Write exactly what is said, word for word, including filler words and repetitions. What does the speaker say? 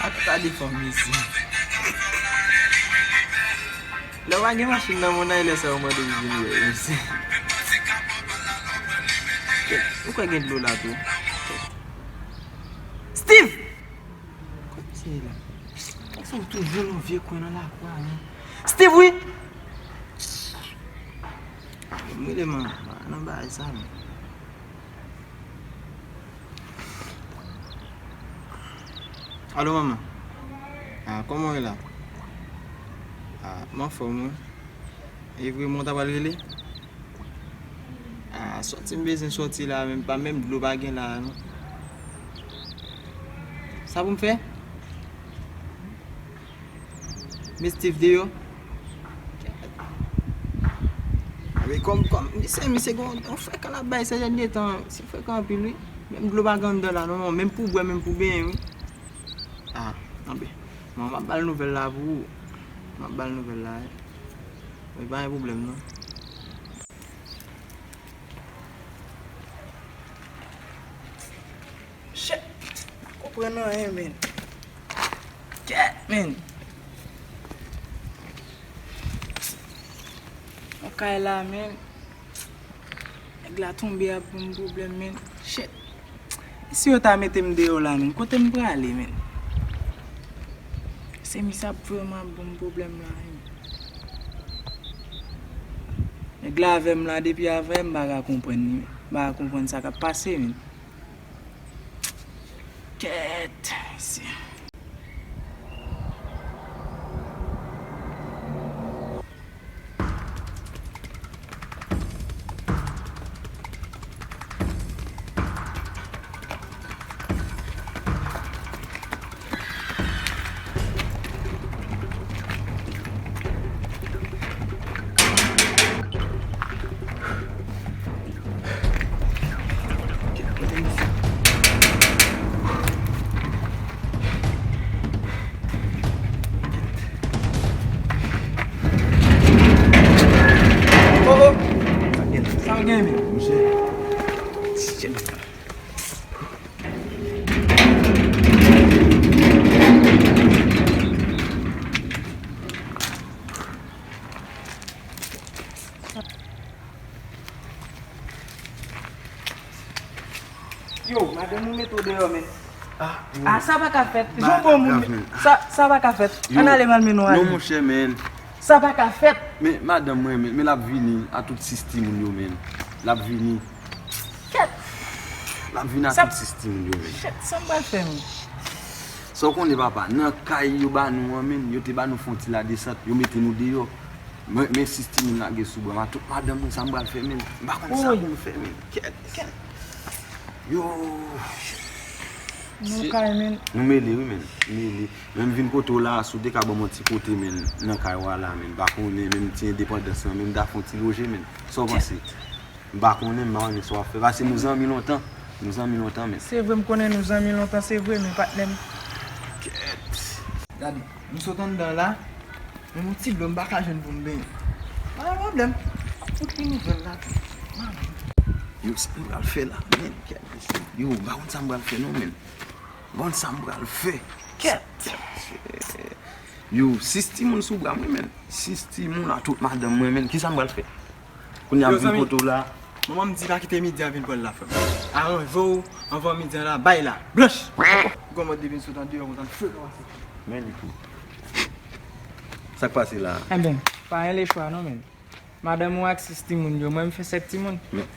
Ap gade fanm isi. Lè w pa gen machin nan mond nan, e lè sa yo mande w vin wè yo isi. Ou kwè gen dlo la tou? Steve! Kot misye ye la? Nèg sa toujou nan vye kwen nan lakou a, men. Steve, wi! M rele man, nan bagay sa, men. Alo, manman. Ah, kòman w ye la? Ah, m anfòm, wi. E vre, mwen ta pral rele? Ah, sòti m bezwen sòti la, menm pa menm dlo pa gen la, non. Sa pou m fè? Met Steve deyò. Kèt. Epi kòm, kòm, misye, misye gon, gon frekan l ap bay se dènye tan, misye frekan anpil, wi. Menm dlo pa gen anndan la, non, non, menm pou bwè, menm pou benyen, wi. Ah, anben. Bon, m ap ba l nouvèl la pou ou. M ap ba l nouvèl la, wi. Wi, pa gen pwoblèm, non. Shit! Pa konprann anyen, men. Kèt, men. Mwen kay la, men. Nèg la tonbe ap ban m pwoblèm, men. Shit! E si yo ta mete m deyò la, men? Kote m prale, men? Se misye ap vrèman ap ban m pwoblèm la, men. Nèg la avè m la depi avè yè, m pa ka konprann li, men. M pa ka konprann sa k ap pase, men. Kèt, mesye. Oh, oh. Sa w gen, men? Monchè. Yo, madanm ou mete w deyò, men. Ah, yo. Ah, sa pa ka fèt. Jan w bon moun, sa, sa pa ka fèt. Yo. Ann ale, m al mennen w ale. Non, monchè, men. Sa pa ka fèt. Men madanm mwen, men, men l ap vini a tout sis timoun yo, men. L ap vini. Kèt. L ap vini a tout sis timoun yo, men. Shit, sa m pral fè, men? Sa w konnen, papa, nan kay yo ba nou an, men, yo te ba nou fè yon ti ladesant, yo mete nou deyò. Men, men sis timoun lage sou bra m a tout madanm mwen, sa m pral fè, men? M pa konn sa pou m fè, men. Kèt, kèt. Yo. Nou kay, men. Nou mele, wi, men. Mele. Men m vin kote w la, si w te ka ban m yon ti kote, men, nan kay w a la, men. M pa konnen, menm ti endepandans lan, men m ta fè yon ti loje, men. Sa w panse? M pa konnen, m pa konnen sa w ap fè. Paske nou zanmi lontan. Nou zanmi lontan, men. Se vre, m konnen nou zanmi lontan, se vre, men patnè m. Kèt. Gade, m sot anndan la, men yon ti dlo m pa ka jwenn pou m benyen. Pa gen pwoblèm. Fout li nouvèl la tou. Yo, sa m pral fè la, men? Kèt, mesye. Yo, m pa konn sa m pral fè non, men. M pa konn sa m pral fè. Kèt. Yo, sis timoun sou bra m, wi, men. Sis timoun a tout madanm mwen, men. Kisa m pral fè? Kounye a m vin kote w la. Manman m di pa kite midi a vin pran l la, frè m. Aranje w anvan midi a la, bay la. Blanch! Gon mòd depi n sot andeyò kontan frekan pase. Men li tou. Sa k pase la? Enben, pa gen lechwa non, men. Madanm ou ak sis timoun yo, mwen m fè sèt timoun. Men,